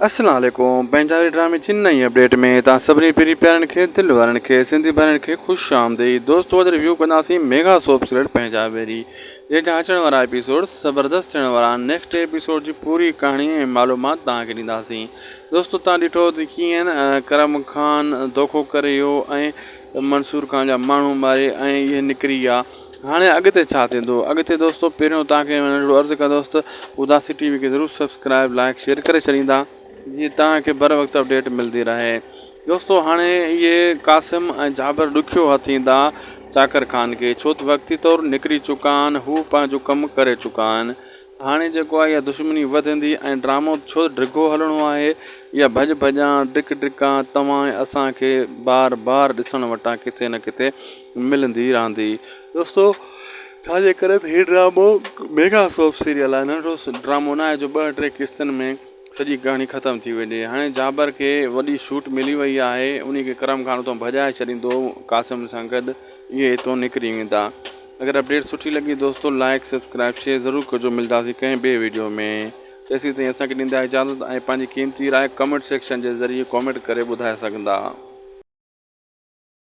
اسلام عليڪم پنهنجا ڊرامي جي نئين اپڊيٽ ۾ توهان سڀني پري پيارن کي دل وارن کي سنڌي ڀائرن کي خوش آمديد دوستو اڄ ريويو ڪنداسين ميگا سوپ سيريل پنهنجا ويري جنهن جا اچڻ وارا ايپيسوڊ زبردست ٿيڻ وارا آهن نيڪسٽ ايپيسوڊ جي پوري ڪهاڻي ۽ معلومات توهان کي ڏينداسين دوستو توهان ڏٺو ته ڪيئن ڪرم خان دوکو ڪري ويو ۽ منصور خان جا ماڻهو ماري ۽ اهي نڪري ويا هاڻي اڳتي ڇا ٿيندو اڳتي دوستو پهريون توهان کي ننڍڙو عرض ڪندس ته اداسي ٽي وي کي ضرور سبسڪرائب لائڪ شيئر ڪري ڇڏيندا جيئن توهان کي بر وقت اپڊيٽ ملندي رهي دوستو هاڻي اهي قاسم ۽ جابر ڏکيو هٿ ايندا چاڪر خان کي ڇو ته وقتي طور نڪري چڪا آهن هو پنهنجو ڪم ڪري چڪا آهن هاڻي جيڪو آهي اها دشمني وڌندي ۽ ڊرامو ڇو ڊگهو هلڻو آهي اها ڀڄ ڀڄان ڊڪ ڊڪان توهان ۽ اسان کي بار بار ڏسڻ وٽان ڪٿي نه ڪٿي ملندي رهندي دوستو ڇا جي ڪري ته هي ڊرامو ميگا سوپ سيريل آهي ننڍڙو ڊرامو نه آهي جو ٻه ٽي قسطن ۾ سڄي ڪهاڻي ختم ٿي وڃي هاڻي جابر کي وڏي شوٽ ملي وئي آهي انهي کي ڪرم خان اتان ڀڄائي ڇڏيندو قاسم سان گڏ اهي اتان نڪري ويندا اگر اپڊيٽ سٺي لڳي دوستو لائيڪ سبسڪرائب شيئر ضرور ڪجو ملداسين ڪنهن ٻي ويڊيو ۾ تيسين تائين اسان کي ڏيندا اجازت ۽ پنهنجي قيمتي راء ڪمينٽ سيڪشن جي ذريعي ڪمينٽ ڪري ٻڌائي سگهندا.